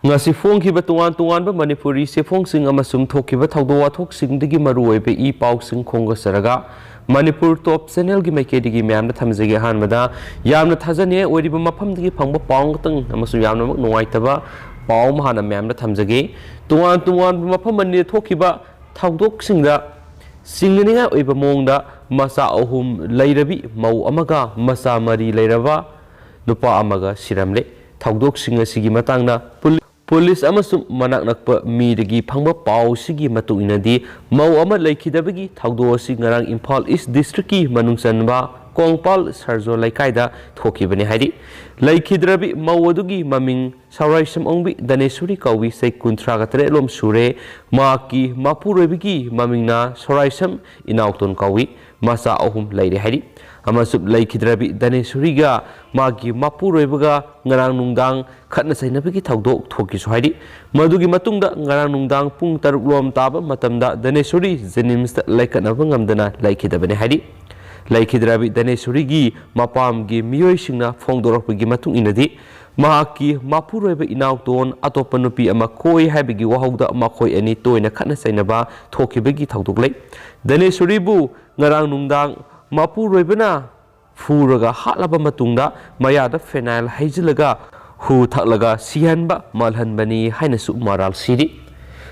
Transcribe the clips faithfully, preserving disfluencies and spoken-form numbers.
ꯉꯁꯤ ꯐꯣꯡꯈꯤꯕ ꯇꯣꯉꯥꯟ ꯇꯣꯉꯥꯟꯕ ꯃꯅꯤꯄꯨꯔꯤ ꯆꯦꯐꯣꯡꯁꯤꯡ ꯑꯃꯁꯨꯡ ꯊꯣꯛꯈꯤꯕ ꯊꯧꯗꯣꯛ ꯋꯥꯊꯣꯛꯁꯤꯡꯗꯒꯤ ꯃꯔꯨꯑꯣꯏꯕ ꯏ ꯄꯥꯎꯁꯤꯡ ꯈꯣꯝꯒꯠꯆꯔꯒ ꯃꯅꯤꯄꯨꯔ ꯇꯣꯞ ꯆꯦꯅꯦꯜꯒꯤ ꯃꯥꯏꯀꯩꯗꯒꯤ ꯃꯌꯥꯝꯗ ꯊꯝꯖꯒꯦ꯫ ꯑꯍꯥꯟꯕꯗ ꯌꯥꯝꯅ ꯊꯥꯖꯅꯤꯡꯉꯥꯏ ꯑꯣꯏꯔꯤꯕ ꯃꯐꯝꯗꯒꯤ ꯐꯪꯕ ꯄꯥꯎ ꯑꯃꯈꯛꯇꯪ ꯑꯃꯁꯨꯡ ꯌꯥꯝꯅꯃꯛ ꯅꯨꯡꯉꯥꯏꯇꯕ ꯄꯥꯎ ꯑꯃ ꯍꯥꯟꯅ ꯃꯌꯥꯝꯗ ꯊꯝꯖꯒꯦ꯫ ꯇꯣꯉꯥꯟ ꯇꯣꯉꯥꯟꯕ ꯃꯐꯝ ꯑꯅꯤꯗ ꯊꯣꯛꯈꯤꯕ ꯊꯧꯗꯣꯛꯁꯤꯡꯗ ꯆꯤꯡꯅꯅꯤꯡꯉꯥꯏ ꯑꯣꯏꯕ ꯃꯑꯣꯡꯗ ꯃꯆꯥ ꯑꯍꯨꯝ ꯂꯩꯔꯕꯤ ꯃꯧ ꯑꯃꯒ ꯃꯆꯥ ꯃꯔꯤ ꯂꯩꯔꯕ ꯅꯨꯄꯥ ꯑꯃꯒ ꯁꯤꯔꯝꯂꯦ꯫ ꯊꯧꯗꯣꯛꯁꯤꯡ ꯑꯁꯤꯒꯤ ꯃꯇꯥꯡꯗ ꯄꯨꯂꯤ-, ꯄꯨꯂꯤꯁ ꯑꯃꯁꯨꯡ ꯃꯅꯥꯛ ꯅꯛꯄ ꯃꯤꯗꯒꯤ ꯐꯪꯕ ꯄꯥꯎꯁꯤꯒꯤ ꯃꯇꯨꯡ ꯏꯟꯅꯗꯤ, ꯃꯧ ꯑꯃ ꯂꯩꯈꯤꯗꯕꯒꯤ ꯊꯧꯗꯣꯛ ꯑꯁꯤ ꯉꯔꯥꯡ ꯏꯝꯐꯥꯜ ꯏꯁ ꯗꯤꯁꯇ꯭ꯔꯤꯛꯀꯤ ꯃꯅꯨꯡ ꯆꯟꯕ ꯀꯣꯡꯄꯥꯜ ꯁꯔꯖꯣ ꯂꯩꯀꯥꯏꯗ ꯊꯣꯛꯈꯤꯕꯅꯤ ꯍꯥꯏꯔꯤ꯫ ꯂꯩꯈꯤꯗ꯭ꯔꯕꯤ ꯃꯧ ꯑꯗꯨꯒꯤ ꯃꯃꯤꯡ ꯁꯧꯔꯥꯏꯁꯝ ꯑꯣꯡꯕꯤ ꯗꯅꯦꯁꯣꯔꯤ ꯀꯧꯏ, ꯆꯍꯤ ꯀꯨꯟꯊ꯭ꯔꯥꯒ ꯇꯔꯦꯠ ꯂꯣꯝ ꯁꯨꯔꯦ꯫ ꯃꯍꯥꯛꯀꯤ ꯃꯄꯨꯔꯣꯏꯕꯒꯤ ꯃꯃꯤꯡꯅ ꯁꯧꯔꯥꯏꯁꯝ ꯏꯅꯥꯎꯇꯣꯟ ꯀꯧꯏ꯫ ꯃꯆꯥ ꯑꯍꯨꯝ ꯂꯩꯔꯦ ꯍꯥꯏꯔꯤ꯫ ꯑꯃꯁꯨꯡ ꯂꯩꯈꯤꯗ꯭ꯔꯕꯤ ꯗꯅꯦꯁꯣꯔꯤꯒ ꯃꯥꯒꯤ ꯃꯄꯨꯔꯣꯏꯕꯒ ꯉꯔꯥꯡ ꯅꯨꯡꯗꯥꯡ ꯈꯠꯅ ꯆꯩꯅꯕꯒꯤ ꯊꯧꯗꯣꯛ ꯊꯣꯛꯈꯤꯁꯨ ꯍꯥꯏꯔꯤ꯫ ꯃꯗꯨꯒꯤ ꯃꯇꯨꯡꯗ ꯉꯔꯥꯡ ꯅꯨꯡꯗꯥꯡ ꯄꯨꯡ ꯇꯔꯨꯛ ꯂꯣꯝ ꯇꯥꯕ ꯃꯇꯝꯗ ꯗꯅꯦꯁꯣꯔꯤ ꯖꯦꯅꯤꯝꯁꯇ ꯂꯩꯈꯠꯅꯕ ꯉꯝꯗꯅ ꯂꯩꯈꯤꯗꯕꯅꯤ ꯍꯥꯏꯔꯤ꯫ ꯂꯩꯈꯤꯗ꯭ꯔꯕꯤ ꯗꯅꯦꯁꯣꯔꯤꯒꯤ ꯃꯄꯥꯝꯒꯤ ꯃꯤꯑꯣꯏꯁꯤꯡꯅ ꯐꯣꯡꯗꯣꯔꯛꯄꯒꯤ ꯃꯇꯨꯡ ꯏꯟꯅꯗꯤ, ꯃꯍꯥꯛꯀꯤ ꯃꯄꯨꯔꯣꯏꯕ ꯏꯅꯥꯎꯇꯣꯟ ꯑꯇꯣꯞꯄ ꯅꯨꯄꯤ ꯑꯃ ꯀꯣꯏ ꯍꯥꯏꯕꯒꯤ ꯋꯥꯍꯧꯗ ꯃꯈꯣꯏ ꯑꯅꯤ ꯇꯣꯏꯅ ꯈꯠꯅ ꯆꯩꯅꯕ ꯊꯣꯛꯈꯤꯕꯒꯤ ꯊꯧꯗꯣꯛ ꯂꯩ꯫ ꯗꯅꯦꯁꯣꯔꯤꯕꯨ ꯉꯔꯥꯡ ꯅꯨꯡꯗꯥꯡ ꯃꯄꯨꯔꯣꯏꯕꯅ ꯐꯨꯔꯒ ꯍꯥꯠꯂꯕ ꯃꯇꯨꯡꯗ ꯃꯌꯥꯗ ꯐꯦꯅꯥꯏꯜ ꯍꯩꯖꯤꯜꯂꯒ ꯍꯨ ꯊꯛꯂꯒ ꯁꯤꯍꯟꯕ ꯃꯥꯜꯍꯟꯕꯅꯤ ꯍꯥꯏꯅꯁꯨ ꯃꯔꯥꯜ ꯁꯤꯔꯤ꯫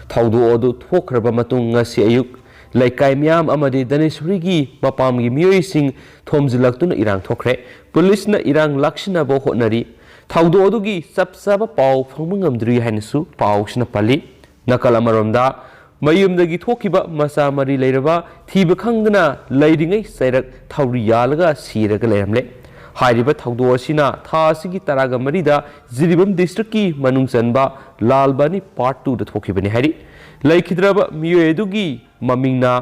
ꯊꯧꯗꯣꯛ ꯑꯗꯨ ꯊꯣꯛꯈ꯭ꯔꯕ ꯃꯇꯨꯡ ꯉꯁꯤ ꯑꯌꯨꯛ ꯂꯩꯀꯥꯏ ꯃꯤꯌꯥꯝ ꯑꯃꯗꯤ ꯗꯅꯦꯁꯣꯔꯤꯒꯤ ꯃꯄꯥꯝꯒꯤ ꯃꯤꯑꯣꯏꯁꯤꯡ ꯊꯣꯝꯖꯤꯜꯂꯛꯇꯨꯅ ꯏꯔꯥꯡ ꯊꯣꯛꯈ꯭ꯔꯦ꯫ ꯄꯨꯂꯤꯁꯅ ꯏꯔꯥꯡ ꯂꯥꯛꯁꯤꯟꯅꯕ ꯍꯣꯠꯅꯔꯤ꯫ ꯊꯧꯗꯣꯛ ꯑꯗꯨꯒꯤ ꯆꯞ ꯆꯥꯕ ꯄꯥꯎ ꯐꯪꯕ ꯉꯝꯗ꯭ꯔꯤ ꯍꯥꯏꯅꯁꯨ ꯄꯥꯎꯁꯤꯅ ꯄꯜꯂꯤ꯫ ꯅꯥꯀꯜ ꯑꯃꯔꯣꯝꯗ, ꯃꯌꯨꯝꯗꯒꯤ ꯊꯣꯛꯈꯤꯕ ꯃꯆꯥ ꯃꯔꯤ ꯂꯩꯔꯕ ꯊꯤꯕ ꯈꯪꯗꯅ ꯂꯩꯔꯤꯉꯩ ꯆꯩꯔꯛ ꯊꯧꯔꯤ ꯌꯥꯜꯂꯒ ꯁꯤꯔꯒ ꯂꯩꯔꯝꯂꯦ꯫ ꯍꯥꯏꯔꯤꯕ ꯊꯧꯗꯣꯛ ꯑꯁꯤꯅ ꯊꯥ ꯑꯁꯤꯒꯤ ꯇꯔꯥꯒ ꯃꯔꯤꯗ ꯖꯤꯔꯤꯕꯥꯝ ꯗꯤꯁꯇ꯭ꯔꯤꯛꯀꯤ ꯃꯅꯨꯡ ꯆꯟꯕ ꯂꯥꯜꯕꯥꯅꯤ ꯄꯥꯔꯠ ꯇꯨꯗ ꯊꯣꯛꯈꯤꯕꯅꯤ ꯍꯥꯏꯔꯤ꯫ ꯂꯩꯈꯤꯗ꯭ꯔꯕ ꯃꯤꯑꯣꯏ ꯑꯗꯨꯒꯤ ꯃꯃꯤꯡꯅ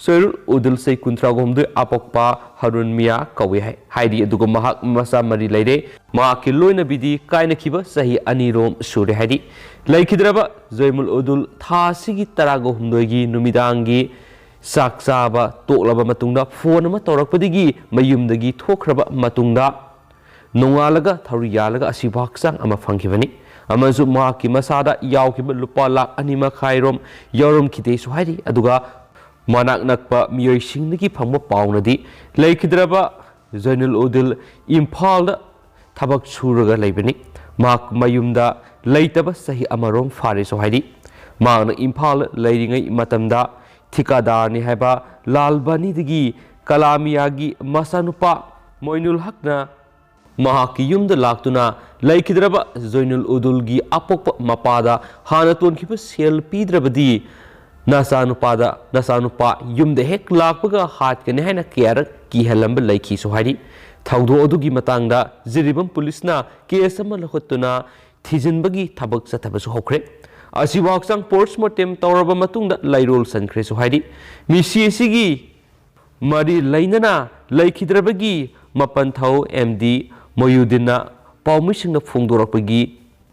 ꯁꯣꯏꯔꯨꯜ ꯎꯗꯨꯜ ꯆꯍꯤ ꯀꯨꯟꯊ꯭ꯔꯥ ꯍꯨꯝꯗꯣꯏ ꯑꯄꯣꯛꯄ ꯍꯔꯨꯟ ꯃꯤꯌꯥ ꯀꯧꯏ ꯍꯥꯏ꯫ ꯍꯥꯏꯔꯤ꯫ ꯑꯗꯨꯒ ꯃꯍꯥꯛ ꯃꯆꯥ ꯃꯔꯤ ꯂꯩꯔꯦ꯫ ꯃꯍꯥꯛꯀꯤ ꯂꯣꯏꯅꯕꯤꯗꯤ ꯀꯥꯏꯅꯈꯤꯕ ꯆꯍꯤ ꯑꯅꯤꯔꯣꯝ ꯁꯨꯔꯦ ꯍꯥꯏꯔꯤ꯫ ꯂꯩꯈꯤꯗ꯭ꯔꯕ ꯖꯣꯏꯃꯨꯜ ꯎꯗꯨꯜ ꯊꯥ ꯑꯁꯤꯒꯤ ꯇꯔꯥꯒ ꯍꯨꯝꯗꯣꯏꯒꯤ ꯅꯨꯃꯤꯗꯥꯡꯒꯤ ꯆꯥꯛ ꯆꯥꯕ ꯇꯣꯛꯂꯕ ꯃꯇꯨꯡꯗ ꯐꯣꯟ ꯑꯃ ꯇꯧꯔꯛꯄꯗꯒꯤ ꯃꯌꯨꯝꯗꯒꯤ ꯊꯣꯛꯈ꯭ꯔꯕ ꯃꯇꯨꯡꯗ ꯅꯣꯡꯉꯥꯜꯂꯒ ꯊꯧꯔꯤ ꯌꯥꯜꯂꯒ ꯑꯁꯤꯕ ꯍꯛꯆꯥꯡ ꯑꯃ ꯐꯪꯈꯤꯕꯅꯤ꯫ ꯑꯃꯁꯨꯡ ꯃꯍꯥꯛꯀꯤ ꯃꯁꯥꯗ ꯌꯥꯎꯈꯤꯕ ꯂꯨꯄꯥ ꯂꯥꯈ ꯑꯅꯤ ꯃꯈꯥꯏ ꯔꯣꯝ ꯌꯥꯎꯔꯝꯈꯤꯗꯦꯁꯨ ꯍꯥꯏꯔꯤ꯫ ꯑꯗꯨꯒ ꯃꯅꯥꯛ ꯅꯛꯄ ꯃꯤꯑꯣꯏꯁꯤꯡꯗꯒꯤ ꯐꯪꯕ ꯄꯥꯎꯅꯗꯤ ꯂꯩꯈꯤꯗ꯭ꯔꯕ ꯖꯩꯅꯨꯜ ꯎꯗꯤꯜ ꯏꯝꯐꯥꯜꯗ ꯊꯕꯛ ꯁꯨꯔꯒ ꯂꯩꯕꯅꯤ꯫ ꯃꯍꯥꯛ ꯃꯌꯨꯝꯗ ꯂꯩꯇꯕ ꯆꯍꯤ ꯑꯃꯔꯣꯝ ꯐꯥꯔꯦꯁꯨ ꯍꯥꯏꯔꯤ꯫ ꯃꯍꯥꯛꯅ ꯏꯝꯐꯥꯜꯗ ꯂꯩꯔꯤꯉꯩ ꯃꯇꯝꯗ ꯊꯤꯀꯥꯗꯥꯔꯅꯤ ꯍꯥꯏꯕ ꯂꯥꯜꯕꯅꯤꯗꯒꯤ ꯀꯂꯥꯃꯤꯌꯥꯒꯤ ꯃꯆꯥꯅꯨꯄꯥ ꯃꯣꯏꯅꯨꯜ ꯍꯛꯅ ꯃꯍꯥꯛꯀꯤ ꯌꯨꯝꯗ ꯂꯥꯛꯇꯨꯅ ꯂꯩꯈꯤꯗ꯭ꯔꯕ ꯖꯣꯏꯅꯨꯜ ꯎꯗꯨꯜꯒꯤ ꯑꯄꯣꯛꯄ ꯃꯄꯥꯗ ꯍꯥꯟꯅ ꯇꯣꯟꯈꯤꯕ ꯁꯦꯜ ꯄꯤꯗ꯭ꯔꯕꯗꯤ ꯅꯆꯥꯅꯨꯄꯥꯗ, ꯅꯆꯥꯅꯨꯄꯥ ꯌꯨꯝꯗ ꯍꯦꯛ ꯂꯥꯛꯄꯒ ꯍꯥꯠꯀꯅꯤ ꯍꯥꯏꯅ ꯀꯌꯥꯔꯛ ꯀꯤꯍꯜꯂꯝꯕ ꯂꯩꯈꯤꯁꯨ ꯍꯥꯏꯔꯤ꯫ ꯊꯧꯗꯣꯛ ꯑꯗꯨꯒꯤ ꯃꯇꯥꯡꯗ ꯖꯤꯔꯤꯕꯥꯝ ꯄꯨꯂꯤꯁꯅ ꯀꯦꯁ ꯑꯃ ꯂꯧꯈꯠꯇꯨꯅ ꯊꯤꯖꯤꯟꯕꯒꯤ ꯊꯕꯛ ꯆꯠꯊꯕꯁꯨ ꯍꯧꯈ꯭ꯔꯦ꯫ ꯑꯁꯤꯕꯨ ꯍꯛꯆꯥꯡ ꯄꯣꯁꯃꯣꯔꯇꯦꯝ ꯇꯧꯔꯕ ꯃꯇꯨꯡꯗ ꯂꯩꯔꯣꯜ ꯆꯟꯈ꯭ꯔꯦꯁꯨ ꯍꯥꯏꯔꯤ꯫ ꯃꯤꯁꯤ ꯑꯁꯤꯒꯤ ꯃꯔꯤ ꯂꯩꯅꯅ ꯂꯩꯈꯤꯗ꯭ꯔꯕꯒꯤ ꯃꯄꯟꯊꯧ ꯑꯦꯝ ꯗꯤ ꯃꯣꯌꯨꯗꯤꯟꯅ ꯄꯥꯎꯃꯤꯁꯤꯡꯅ ꯐꯣꯡꯗꯣꯔꯛꯄꯒꯤ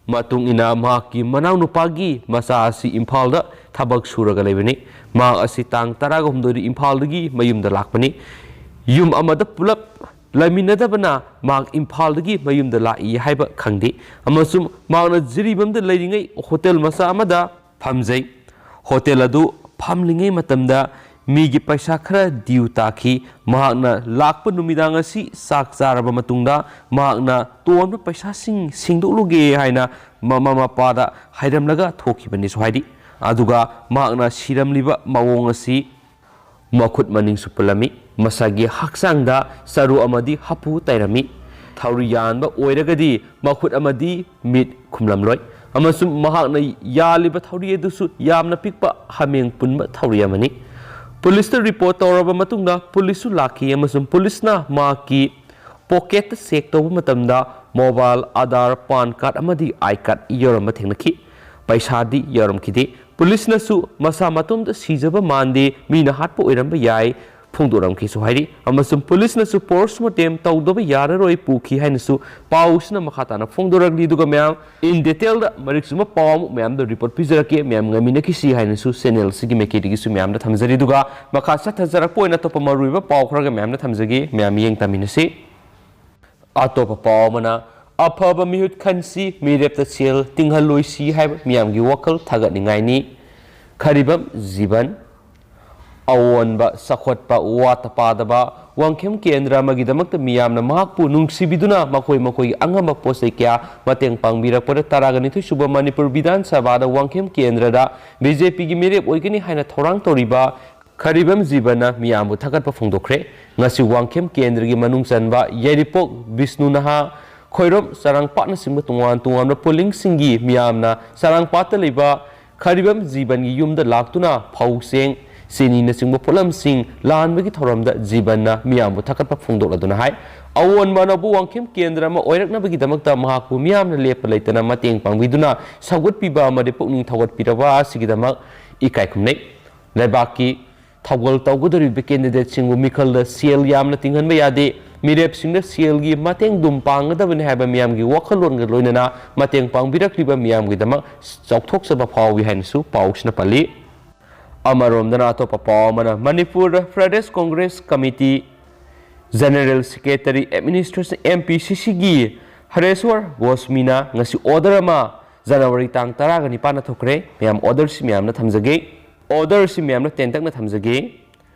ꯃꯇꯨꯡ ꯏꯟꯅ ꯃꯍꯥꯛꯀꯤ ꯃꯅꯥꯎꯅꯨꯄꯥꯒꯤ ꯃꯆꯥ ꯑꯁꯤ ꯏꯝꯐꯥꯜꯗ ꯊꯕꯛ ꯁꯨꯔꯒ ꯂꯩꯕꯅꯤ꯫ ꯃꯍꯥꯛ ꯑꯁꯤ ꯇꯥꯡ ꯇꯔꯥꯒ ꯍꯨꯝꯗꯣꯏꯗ ꯏꯝꯐꯥꯜꯗꯒꯤ ꯃꯌꯨꯝꯗ ꯂꯥꯛꯄꯅꯤ꯫ ꯌꯨꯝ ꯑꯃꯗ ꯄꯨꯂꯞ ꯂꯩꯃꯤꯟꯅꯗꯕꯅ ꯃꯍꯥꯛ ꯏꯝꯐꯥꯜꯗꯒꯤ ꯃꯌꯨꯝꯗ ꯂꯥꯛꯏ ꯍꯥꯏꯕ ꯈꯪꯗꯦ꯫ ꯑꯃꯁꯨꯡ ꯃꯍꯥꯛꯅ ꯖꯤꯔꯤꯕꯥꯝꯗ ꯂꯩꯔꯤꯉꯩ ꯍꯣꯇꯦꯜ ꯃꯆꯥ ꯑꯃꯗ ꯐꯝꯖꯩ꯫ ꯍꯣꯇꯦꯜ ꯑꯗꯨ ꯐꯝꯂꯤꯉꯩ ꯃꯇꯝꯗ ꯃꯤꯒꯤ ꯄꯩꯁꯥ ꯈꯔ ꯗ꯭ꯌꯨ ꯇꯥꯈꯤ꯫ ꯃꯍꯥꯛꯅ ꯂꯥꯛꯄ ꯅꯨꯃꯤꯗꯥꯡ ꯑꯁꯤ ꯆꯥꯛ ꯆꯥꯔꯕ ꯃꯇꯨꯡꯗ ꯃꯍꯥꯛꯅ ꯇꯣꯟꯕ ꯄꯩꯁꯥꯁꯤꯡ ꯁꯤꯡꯗꯣꯛꯂꯨꯒꯦ ꯍꯥꯏꯅ ꯃꯃꯥ ꯃꯄꯥꯗ ꯍꯥꯏꯔꯝꯂꯒ ꯊꯣꯛꯈꯤꯕꯅꯤꯁꯨ ꯍꯥꯏꯔꯤ꯫ ꯑꯗꯨꯒ ꯃꯍꯥꯛꯅ ꯁꯤꯔꯝꯂꯤꯕ ꯃꯑꯣꯡ ꯑꯁꯤ ꯃꯈꯨꯠ ꯃꯅꯤꯡꯁꯨ ꯄꯨꯜꯂꯝꯃꯤ꯫ ꯃꯁꯥꯒꯤ ꯍꯛꯆꯥꯡꯗ ꯆꯔꯨ ꯑꯃꯗꯤ ꯍꯥꯄꯨ ꯇꯩꯔꯝꯃꯤ꯫ ꯊꯧꯔꯤ ꯌꯥꯟꯕ ꯑꯣꯏꯔꯒꯗꯤ ꯃꯈꯨꯠ ꯑꯃꯗꯤ ꯃꯤꯠ ꯈꯨꯝꯂꯝꯂꯣꯏ꯫ ꯑꯃꯁꯨꯡ ꯃꯍꯥꯛꯅ ꯌꯥꯜꯂꯤꯕ ꯊꯧꯔꯤ ꯑꯗꯨꯁꯨ ꯌꯥꯝꯅ ꯄꯤꯛꯄ ꯍꯥꯃꯦꯡ ꯄꯨꯟꯕ ꯊꯧꯔꯤ ꯑꯃꯅꯤ꯫ ꯄꯨꯂꯤꯁꯇ ꯔꯤꯄꯣꯔꯠ ꯇꯧꯔꯕ ꯃꯇꯨꯡꯗ ꯄꯨꯂꯤꯁꯁꯨ ꯂꯥꯛꯈꯤ ꯑꯃꯁꯨꯡ ꯄꯨꯂꯤꯁꯅ ꯃꯍꯥꯛꯀꯤ ꯄꯣꯀꯦꯠꯇ ꯆꯦꯛ ꯇꯧꯕ ꯃꯇꯝꯗ ꯃꯣꯕꯥꯏꯜ, ꯑꯥꯙꯥꯔ, ꯄꯥꯟ ꯀꯥꯔꯗ ꯑꯃꯗꯤ ꯑꯥꯏ ꯀꯥꯔꯗ ꯌꯥꯎꯔꯝꯕ ꯊꯦꯡꯅꯈꯤ꯫ ꯄꯩꯁꯥꯗꯤ ꯌꯥꯎꯔꯝꯈꯤꯗꯦ꯫ ꯄꯨꯂꯤꯁꯅꯁꯨ ꯃꯁꯥ ꯃꯇꯣꯝꯇ ꯁꯤꯖꯕ ꯃꯥꯟꯗꯦ, ꯃꯤꯅ ꯍꯥꯠꯄ ꯑꯣꯏꯔꯝꯕ ꯌꯥꯏ ꯐꯣꯡꯗꯣꯔꯝꯈꯤꯁꯨ ꯍꯥꯏꯔꯤ꯫ ꯑꯃꯁꯨꯡ ꯄꯨꯂꯤꯁꯅꯁꯨ ꯄꯣꯁꯃꯣꯔꯇꯦꯝ ꯇꯧꯗꯕ ꯌꯥꯔꯔꯣꯏ ꯄꯨꯈꯤ ꯍꯥꯏꯅꯁꯨ ꯄꯥꯎꯁꯤꯅ ꯃꯈꯥ ꯇꯥꯅ ꯐꯣꯡꯗꯣꯔꯛꯂꯤ꯫ ꯑꯗꯨꯒ ꯃꯌꯥꯝ, in detail ꯗ ꯃꯔꯤꯛ ꯆꯨꯝꯕ ꯄꯥꯎ ꯑꯃꯨꯛ ꯃꯌꯥꯝꯗ ꯔꯤꯄꯣꯔꯠ ꯄꯤꯖꯔꯛꯀꯦ꯫ ꯃꯌꯥꯝ ꯉꯥꯏꯃꯤꯟꯅꯈꯤꯁꯤ ꯍꯥꯏꯅꯁꯨ ꯆꯦꯅꯦꯜꯁꯤꯒꯤ ꯃꯥꯏꯀꯩꯗꯒꯤꯁꯨ ꯃꯌꯥꯝꯗ ꯊꯝꯖꯔꯤ꯫ ꯑꯗꯨꯒ ꯃꯈꯥ ꯆꯠꯊꯖꯔꯛꯄ ꯑꯣꯏꯅ ꯑꯇꯣꯞꯄ ꯃꯔꯨꯑꯣꯏꯕ ꯄꯥꯎ ꯈꯔꯒ ꯃꯌꯥꯝꯗ ꯊꯝꯖꯒꯦ꯫ ꯃꯌꯥꯝ ꯃꯤꯠꯌꯦꯡ ꯇꯝꯃꯤꯟꯅꯁꯤ꯫ ꯑꯇꯣꯞꯄ ꯄꯥꯎ ꯑꯃꯅ, ꯑꯐꯕ ꯃꯤꯍꯨꯠ ꯈꯟꯁꯤ, ꯃꯤꯔꯦꯞꯇ ꯁꯦꯜ ꯇꯤꯡꯍꯜꯂꯣꯏꯁꯤ ꯍꯥꯏꯕ ꯃꯤꯌꯥꯝꯒꯤ ꯋꯥꯈꯜ ꯊꯥꯒꯠꯅꯤꯡꯉꯥꯏꯅꯤ꯫ ꯈꯔꯤꯕꯝ ꯖꯤꯕꯟ꯫ ꯑꯑꯣꯟꯕ, ꯆꯥꯎꯈꯠꯄ, ꯋꯥꯠꯇ ꯄꯥꯗꯕ ꯋꯥꯡꯈꯦꯝ ꯀꯦꯟꯗ꯭ꯔ ꯑꯃꯒꯤꯗꯃꯛꯇ ꯃꯤꯌꯥꯝꯅ ꯃꯍꯥꯛꯄꯨ ꯅꯨꯡꯁꯤꯕꯤꯗꯨꯅ ꯃꯈꯣꯏ ꯃꯈꯣꯏꯒꯤ ꯑꯉꯝꯕ ꯄꯣꯠꯆꯩ ꯀꯌꯥ ꯃꯇꯦꯡ ꯄꯥꯡꯕꯤꯔꯛꯄꯗ ꯇꯔꯥꯒ ꯅꯤꯊꯣꯏ ꯁꯨꯕ ꯃꯅꯤꯄꯨꯔ ꯕꯤꯙꯥꯟ ꯁꯚꯥꯗ ꯋꯥꯡꯈꯦꯝ ꯀꯦꯟꯗ꯭ꯔꯗ ꯕꯤ ꯖꯦ ꯄꯤꯒꯤ ꯃꯤꯔꯦꯞ ꯑꯣꯏꯒꯅꯤ ꯍꯥꯏꯅ ꯊꯧꯔꯥꯡ ꯇꯧꯔꯤꯕ ꯈꯔꯤꯕꯝ ꯖꯤꯕꯟꯅ ꯃꯤꯌꯥꯝꯕꯨ ꯊꯥꯒꯠꯄ ꯐꯣꯡꯗꯣꯛꯈ꯭ꯔꯦ꯫ ꯉꯁꯤ ꯋꯥꯡꯈꯦꯝ ꯀꯦꯟꯗ꯭ꯔꯒꯤ ꯃꯅꯨꯡ ꯆꯟꯕ ꯌꯥꯏꯔꯤꯄꯣꯛ, ꯕꯤꯁꯅꯨ ꯅꯍꯥ, ꯈꯣꯏꯔꯣꯝ, ꯆꯔꯥꯡꯄꯥꯠꯅꯆꯤꯡꯕ ꯇꯣꯉꯥꯟ ꯇꯣꯉꯥꯟꯕ ꯄꯣꯂꯤꯡꯁꯤꯡꯒꯤ ꯃꯤꯌꯥꯝꯅ ꯆꯔꯥꯡꯄꯥꯠꯇ ꯂꯩꯕ ꯈꯔꯤꯕꯝ ꯖꯤꯕꯟꯒꯤ ꯌꯨꯝꯗ ꯂꯥꯛꯇꯨꯅ ꯐꯧ, ꯆꯦꯡ, ꯆꯤꯅꯤꯅꯆꯤꯡꯕ ꯄꯣꯠꯂꯝꯁꯤꯡ ꯂꯥꯟꯕꯒꯤ ꯊꯧꯔꯝꯗ ꯖꯤꯕꯟꯅ ꯃꯤꯌꯥꯝꯕꯨ ꯊꯥꯒꯠꯄ ꯐꯣꯡꯗꯣꯛꯂꯗꯨꯅ ꯍꯥꯏ, ꯑꯑꯣꯟꯕ ꯑꯅꯧꯕ ꯋꯥꯡꯈꯦꯝ ꯀꯦꯟꯗ꯭ꯔ ꯑꯃ ꯑꯣꯏꯔꯛꯅꯕꯒꯤꯗꯃꯛꯇ ꯃꯍꯥꯛꯄꯨ ꯃꯤꯌꯥꯝꯅ ꯂꯦꯞꯄ ꯂꯩꯇꯅ ꯃꯇꯦꯡ ꯄꯥꯡꯕꯤꯗꯨꯅ ꯁꯧꯒꯠꯄꯤꯕ ꯑꯃꯗꯤ ꯄꯨꯛꯅꯤꯡ ꯊꯧꯒꯠꯄꯤꯔꯕ ꯑꯁꯤꯒꯤꯗꯃꯛ ꯏꯀꯥꯏ ꯈꯨꯝꯅꯩ꯫ ꯂꯩꯕꯥꯛꯀꯤ ꯊꯧꯒꯜ ꯇꯧꯒꯗꯧꯔꯤꯕ ꯀꯦꯟꯗꯤꯗꯦꯠꯁꯤꯡꯕꯨ ꯃꯤꯈꯜꯗ ꯁꯦꯜ ꯌꯥꯝꯅ ꯇꯤꯡꯍꯟꯕ ꯌꯥꯗꯦ꯫ ꯃꯤꯔꯦꯞꯁꯤꯡꯗ ꯁꯦꯜꯒꯤ ꯃꯇꯦꯡ ꯑꯗꯨꯝ ꯄꯥꯡꯒꯗꯕꯅꯤ ꯍꯥꯏꯕ ꯃꯤꯌꯥꯝꯒꯤ ꯋꯥꯈꯜꯂꯣꯟꯒ ꯂꯣꯏꯅꯅ ꯃꯇꯦꯡ ꯄꯥꯡꯕꯤꯔꯛꯂꯤꯕ ꯃꯤꯌꯥꯝꯒꯤꯗꯃꯛ ꯆꯥꯎꯊꯣꯛꯆꯕ ꯐꯥꯎꯏ ꯍꯥꯏꯅꯁꯨ ꯄꯥꯎꯁꯤꯅ ꯄꯜꯂꯤ꯫ ꯑꯃꯔꯣꯝꯗꯅ ꯑꯇꯣꯞꯄ ꯄꯥꯎ ꯑꯃꯅ ꯃꯅꯤꯄꯨꯔꯗ Pradesh Congress committee general secretary administration, M P ꯁꯤ ꯁꯤꯒꯤ ꯍꯔꯦꯁ꯭ꯋꯔ ꯒꯣꯁꯃꯤꯅ ꯉꯁꯤ ꯑꯣꯔꯗꯔ ꯑꯃ ꯖꯅꯋꯥꯔꯤ ꯇꯥꯡ ꯇꯔꯥꯒ ꯅꯤꯄꯥꯟꯗ ꯊꯣꯛꯈ꯭ꯔꯦ꯫ ꯃꯌꯥꯝ ꯑꯣꯔꯗꯔꯁꯤ ꯃꯌꯥꯝꯅ ꯊꯝꯖꯒꯦ꯫ ꯑꯣꯔꯗꯔꯁꯤ ꯃꯌꯥꯝꯅ ꯇꯦꯟꯇꯛꯅ ꯊꯝꯖꯒꯦ꯫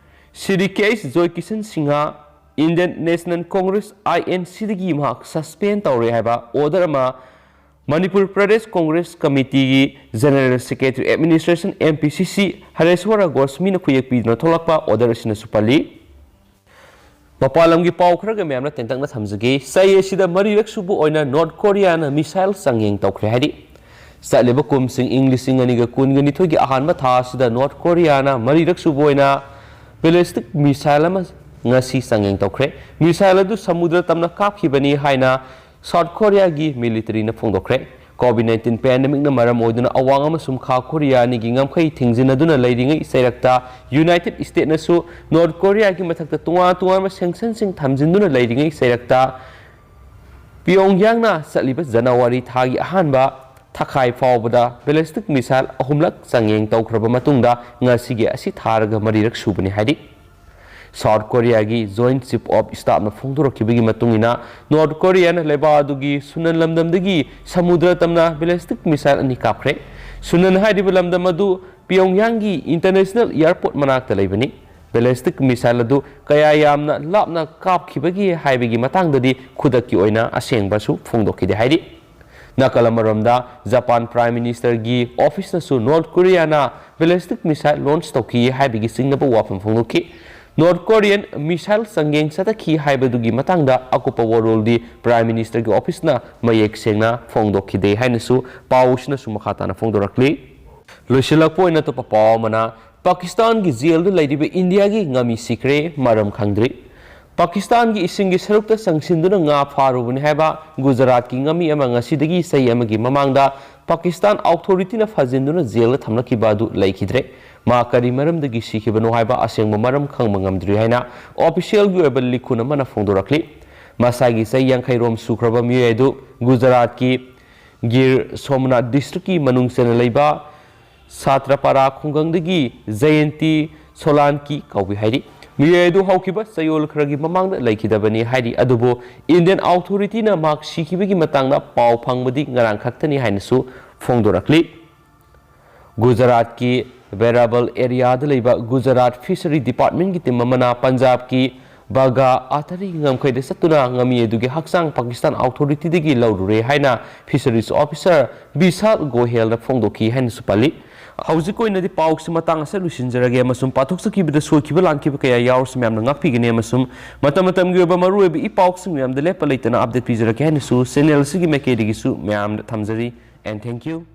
Shri K S Joy Kishan Singh, Indian national congress, I N ꯁꯤꯗꯒꯤ ꯃꯍꯥꯛ ꯁꯁꯄꯦꯟ ꯇꯧꯔꯦ ꯍꯥꯏꯕ ꯑꯣꯔꯗꯔ ꯑꯃ ꯃꯅꯤꯄꯨꯔ ꯄ꯭ꯔꯗꯦꯁ ꯀꯣꯡꯒ꯭ꯔꯦꯁ ꯀꯃꯤꯇꯤꯒꯤ general secretary administration, M P C C, ꯍꯔꯦꯁ꯭ꯋꯔ ꯒꯣꯁꯃꯤꯅ ꯈꯨꯌꯦꯛ ꯄꯤꯗꯨꯅ ꯊꯣꯛꯂꯛꯄ ꯑꯣꯔꯗꯔ ꯑꯁꯤꯅꯁꯨ ꯄꯜꯂꯤ꯫ ꯃꯄꯥꯟ ꯂꯝꯒꯤ ꯄꯥꯎ ꯈꯔꯒ ꯃꯌꯥꯝꯅ ꯇꯦꯟꯇꯛꯅ ꯊꯝꯖꯒꯦ꯫ ꯆꯍꯤ ꯑꯁꯤꯗ ꯃꯔꯤꯔꯛ ꯁꯨꯕ ꯑꯣꯏꯅ ꯅꯣꯔꯠ ꯀꯣꯔꯤꯌꯥꯅ ꯃꯤꯁꯥꯏꯜ ꯆꯥꯡꯌꯦꯡ ꯇꯧꯈ꯭ꯔꯦ ꯍꯥꯏꯔꯤ꯫ ꯆꯠꯂꯤꯕ ꯀꯨꯝꯁꯤꯡ ꯏꯪ ꯂꯤꯁꯤꯡ ꯑꯅꯤꯒ ꯀꯨꯟꯒ ꯅꯤꯊꯣꯏꯒꯤ ꯑꯍꯥꯟꯕ ꯊꯥ ꯑꯁꯤꯗ ꯅꯣꯔꯠ ꯀꯣꯔꯤꯌꯥꯅ ꯃꯔꯤꯔꯛ ꯁꯨꯕ ꯑꯣꯏꯅ ꯕꯦꯂꯤꯁꯇꯤꯛ ꯃꯤꯁꯥꯏꯜ ꯑꯃ ꯉꯁꯤ ꯆꯥꯡꯌꯦꯡ ꯇꯧꯈ꯭ꯔꯦ꯫ ꯃꯤꯁꯥꯏꯜ ꯑꯗꯨ ꯁꯃꯨꯗ꯭ꯔ ꯇꯝꯅ ꯀꯥꯞꯈꯤꯕꯅꯤ ꯍꯥꯏꯅ ꯁꯥꯎꯠ ꯀꯣꯔꯤꯌꯥꯒꯤ ꯃꯤꯂꯤꯇꯔꯤꯅ ꯐꯣꯡꯗꯣꯛꯈ꯭ꯔꯦ꯫ ꯀꯣꯚꯤꯗ ꯅꯥꯏꯟꯇꯤꯟ ꯄꯦꯟꯗꯦꯃꯤꯛꯅ ꯃꯔꯝ ꯑꯣꯏꯗꯨꯅ ꯑꯋꯥꯡ ꯑꯃꯁꯨꯡ ꯈꯥ ꯀꯣꯔꯤꯌꯥ ꯑꯅꯤꯒꯤ ꯉꯝꯈꯩ ꯊꯤꯡꯖꯤꯟꯅꯗꯨꯅ ꯂꯩꯔꯤꯉꯩ ꯆꯩꯔꯛꯇ ꯌꯨꯅꯥꯏꯇꯦꯗ ꯁ꯭ꯇꯦꯠꯅꯁꯨ ꯅꯣꯔꯠ ꯀꯣꯔꯤꯌꯥꯒꯤ ꯃꯊꯛꯇ ꯇꯣꯉꯥꯟ ꯇꯣꯉꯥꯟꯕ ꯁꯦꯡꯁꯟꯁꯤꯡ ꯊꯝꯖꯤꯟꯗꯨꯅ ꯂꯩꯔꯤꯉꯩ ꯆꯩꯔꯛꯇ ꯄꯤꯌꯣꯡꯌꯥꯡꯅ ꯆꯠꯂꯤꯕ ꯖꯅꯋꯥꯔꯤ ꯊꯥꯒꯤ ꯑꯍꯥꯟꯕ ꯊꯥꯈꯥꯏ ꯐꯥꯎꯕꯗ ꯕꯦꯂꯤꯁꯇꯤꯛ ꯃꯤꯁꯥꯏꯜ ꯑꯍꯨꯝꯂꯛ ꯆꯥꯡꯌꯦꯡ ꯇꯧꯈ꯭ꯔꯕ ꯃꯇꯨꯡꯗ ꯉꯁꯤꯒꯤ ꯑꯁꯤ ꯊꯥꯔꯒ ꯃꯔꯤꯔꯛ ꯁꯨꯕꯅꯤ ꯍꯥꯏꯔꯤ꯫ ꯁꯥꯎꯠ ꯀꯣꯔꯤꯌꯥꯒꯤ ꯖꯣꯏꯟꯠ ꯆꯤꯐ ꯑꯣꯐ ꯁ꯭ꯇꯥꯐꯅ ꯐꯣꯡꯗꯣꯔꯛꯈꯤꯕꯒꯤ ꯃꯇꯨꯡ ꯏꯟꯅ, ꯅꯣꯔꯠ ꯀꯣꯔꯤꯌꯥꯅ ꯂꯩꯕꯥꯛ ꯑꯗꯨꯒꯤ ꯁꯨꯅꯟ ꯂꯝꯗꯝꯗꯒꯤ ꯁꯃꯨꯗ꯭ꯔ ꯇꯝꯅ ꯕꯦꯂꯤꯁꯇꯤꯛ ꯃꯤꯁꯥꯏꯜ ꯑꯅꯤ ꯀꯥꯞꯈ꯭ꯔꯦ꯫ ꯁꯨꯅꯟ ꯍꯥꯏꯔꯤꯕ ꯂꯝꯗꯝ ꯑꯗꯨ ꯄꯤꯌꯣꯡꯌꯥꯡꯒꯤ ꯏꯟꯇꯔꯅꯦꯁꯅꯦꯜ ꯑꯦꯌꯔꯄꯣꯔꯠ ꯃꯅꯥꯛꯇ ꯂꯩꯕꯅꯤ꯫ ꯕꯦꯂꯤꯁꯇꯤꯛ ꯃꯤꯁꯥꯏꯜ ꯑꯗꯨ ꯀꯌꯥ ꯌꯥꯝꯅ ꯂꯥꯞꯅ ꯀꯥꯞꯈꯤꯕꯒꯦ ꯍꯥꯏꯕꯒꯤ ꯃꯇꯥꯡꯗꯗꯤ ꯈꯨꯗꯛꯀꯤ ꯑꯣꯏꯅ ꯑꯁꯦꯡꯕꯁꯨ ꯐꯣꯡꯗꯣꯛꯈꯤꯗꯦ ꯍꯥꯏꯔꯤ꯫ ꯅꯥꯀꯜ ꯑꯃꯔꯣꯝꯗ, ꯖꯄꯥꯟ ꯄ꯭ꯔꯥꯏꯝ ꯃꯤꯅꯤꯁꯇꯔꯒꯤ ꯑꯣꯐꯤꯁꯅꯁꯨ ꯅꯣꯔꯠ ꯀꯣꯔꯤꯌꯥꯅ ꯕꯦꯂꯤꯁꯇꯤꯛ ꯃꯤꯁꯥꯏꯜ ꯂꯣꯟꯆ ꯇꯧꯈꯤ ꯍꯥꯏꯕꯒꯤ ꯆꯤꯡꯅꯕ ꯋꯥꯐꯝ ꯐꯣꯡꯗꯣꯛꯈꯤ꯫ ꯅꯣꯔꯠ ꯀꯣꯔꯤꯌꯟ ꯃꯤꯁꯥꯏꯜ ꯆꯥꯡꯌꯦꯡ ꯆꯠꯊꯈꯤ ꯍꯥꯏꯕꯗꯨꯒꯤ ꯃꯇꯥꯡꯗ ꯑꯀꯨꯞꯄ ꯋꯥꯔꯣꯜꯗꯤ ꯄ꯭ꯔꯥꯏꯝ ꯃꯤꯅꯤꯁꯇꯔꯒꯤ ꯑꯣꯐꯤꯁꯅ ꯃꯌꯦꯛ ꯁꯦꯡꯅ ꯐꯣꯡꯗꯣꯛꯈꯤꯗꯦ ꯍꯥꯏꯅꯁꯨ ꯄꯥꯎꯁꯤꯅꯁꯨ ꯃꯈꯥ ꯇꯥꯅ ꯐꯣꯡꯗꯣꯔꯛꯂꯤ꯫ ꯂꯣꯏꯁꯤꯜꯂꯛꯄ ꯑꯣꯏꯅ ꯑꯇꯣꯞꯄ ꯄꯥꯎ ꯑꯃꯅ, ꯄꯥꯀꯤꯁꯇꯥꯟꯒꯤ ꯖꯦꯜꯗ ꯂꯩꯔꯤꯕ ꯏꯟꯗꯤꯌꯥꯒꯤ ꯉꯥꯃꯤ ꯁꯤꯈ꯭ꯔꯦ, ꯃꯔꯝ ꯈꯪꯗ꯭ꯔꯤ꯫ ꯄꯥꯀꯤꯁꯇꯥꯟꯒꯤ ꯏꯁꯤꯡꯒꯤ ꯁꯔꯨꯛꯇ ꯆꯪꯁꯤꯟꯗꯨꯅ ꯉꯥ ꯐꯥꯔꯨꯕꯅꯤ ꯍꯥꯏꯕ ꯒꯨꯖꯔꯥꯠꯀꯤ ꯉꯥꯃꯤ ꯑꯃ ꯉꯁꯤꯗꯒꯤ ꯆꯍꯤ ꯑꯃꯒꯤ ꯃꯃꯥꯡꯗ ꯄꯥꯀꯤꯁꯇꯥꯟ ꯑꯣꯊꯣꯔꯤꯇꯤꯅ ꯐꯥꯖꯤꯟꯗꯨꯅ ꯖꯦꯜꯗ ꯊꯝꯂꯛꯈꯤꯕ ꯑꯗꯨ ꯂꯩꯈꯤꯗ꯭ꯔꯦ꯫ ꯃꯥ ꯀꯔꯤ ꯃꯔꯝꯗꯒꯤ ꯁꯤꯈꯤꯕꯅꯣ ꯍꯥꯏꯕ ꯑꯁꯦꯡꯕ ꯃꯔꯝ ꯈꯪꯕ ꯉꯝꯗ꯭ꯔꯤ ꯍꯥꯏꯅ ꯑꯣꯐꯤꯁꯤꯌꯦꯜꯒꯤ ꯑꯣꯏꯕ ꯂꯤꯈꯨꯟ ꯑꯃꯅ ꯐꯣꯡꯗꯣꯔꯛꯂꯤ꯫ ꯃꯁꯥꯒꯤ ꯆꯍꯤ ꯌꯥꯡꯈꯩ ꯔꯣꯝ ꯁꯨꯈ꯭ꯔꯕ ꯃꯤꯑꯣꯏ ꯑꯗꯨ ꯒꯨꯖꯔꯥꯠꯀꯤ ꯒꯤꯔ ꯁꯣꯃꯅꯥꯊ ꯗꯤꯁꯇ꯭ꯔꯤꯛꯀꯤ ꯃꯅꯨꯡ ꯆꯟꯅ ꯂꯩꯕ ꯁꯥꯇ꯭ꯔꯄꯥꯔꯥ ꯈꯨꯡꯒꯪꯗꯒꯤ ꯖꯌꯟꯇꯤ ꯁꯣꯂꯥꯟꯀꯤ ꯀꯧꯏ ꯍꯥꯏꯔꯤ꯫ ꯃꯤꯑꯣꯏ ꯑꯗꯨ ꯍꯧꯈꯤꯕ ꯆꯌꯣꯜ ꯈꯔꯒꯤ ꯃꯃꯥꯡꯗ ꯂꯩꯈꯤꯗꯕꯅꯤ ꯍꯥꯏꯔꯤ, ꯑꯗꯨꯕꯨ ꯏꯟꯗꯤꯌꯟ ꯑꯣꯊꯣꯔꯤꯇꯤꯅ ꯃꯍꯥꯛ ꯁꯤꯈꯤꯕꯒꯤ ꯃꯇꯥꯡꯗ ꯄꯥꯎ ꯐꯪꯕꯗꯤ ꯉꯔꯥꯡ ꯈꯛꯇꯅꯤ ꯍꯥꯏꯅꯁꯨ ꯐꯣꯡꯗꯣꯔꯛꯂꯤ꯫ ꯒꯨꯖꯔꯥꯠꯀꯤ ꯕꯦꯔꯥꯕꯜ ꯑꯦꯔꯤꯌꯥꯗ ꯂꯩꯕ ꯒꯨꯖꯔꯥꯠ ꯐꯤꯁꯔꯤ ꯗꯤꯄꯥꯔꯠꯃꯦꯟꯒꯤ ꯇꯤꯝ ꯑꯃꯅ ꯄꯟꯖꯥꯕꯀꯤ ꯕꯒꯥ ꯑꯇꯔꯤ ꯉꯝꯈꯩꯗ ꯆꯠꯇꯨꯅ ꯉꯥꯃꯤ ꯑꯗꯨꯒꯤ ꯍꯛꯆꯥꯡ ꯄꯥꯀꯤꯁꯇꯥꯟ ꯑꯣꯊꯣꯔꯤꯇꯤꯗꯒꯤ ꯂꯧꯔꯨꯔꯦ ꯍꯥꯏꯅ ꯐꯤꯁꯔꯤꯁ ꯑꯣꯐꯤꯁꯔ ꯕꯤꯁꯥꯜ ꯒꯣꯍꯦꯜꯅ ꯐꯣꯡꯗꯣꯛꯈꯤ ꯍꯥꯏꯅꯁꯨ ꯄꯜꯂꯤ꯫ ꯍꯧꯖꯤꯛ ꯑꯣꯏꯅꯗꯤ ꯄꯥꯎꯁꯤ ꯃꯇꯥꯡ ꯑꯁꯤꯗ ꯂꯣꯏꯁꯤꯟꯖꯔꯒꯦ ꯑꯃꯁꯨꯡ ꯄꯥꯊꯣꯛꯆꯈꯤꯕꯗ ꯁꯣꯏꯈꯤꯕ ꯂꯥꯟꯈꯤꯕ ꯀꯌꯥ ꯌꯥꯎꯔꯁꯨ ꯃꯌꯥꯝꯅ ꯉꯥꯛꯄꯤꯒꯅꯤ ꯑꯃꯁꯨꯡ ꯃꯇꯝ ꯃꯇꯝꯒꯤ ꯑꯣꯏꯕ ꯃꯔꯨꯑꯣꯏꯕ ꯏ ꯄꯥꯎꯁꯤꯡ ꯃꯌꯥꯝꯗ ꯂꯦꯞꯄ ꯂꯩꯇꯅ ꯑꯞꯗꯦꯠ ꯄꯤꯖꯔꯛꯀꯦ ꯍꯥꯏꯅꯁꯨ ꯆꯦꯅꯦꯜ ꯑꯁꯤꯒꯤ ꯃꯥꯏꯀꯩꯗꯒꯤꯁꯨ ꯃꯌꯥꯝꯗ ꯊꯝꯖꯔꯤ꯫ And thank you.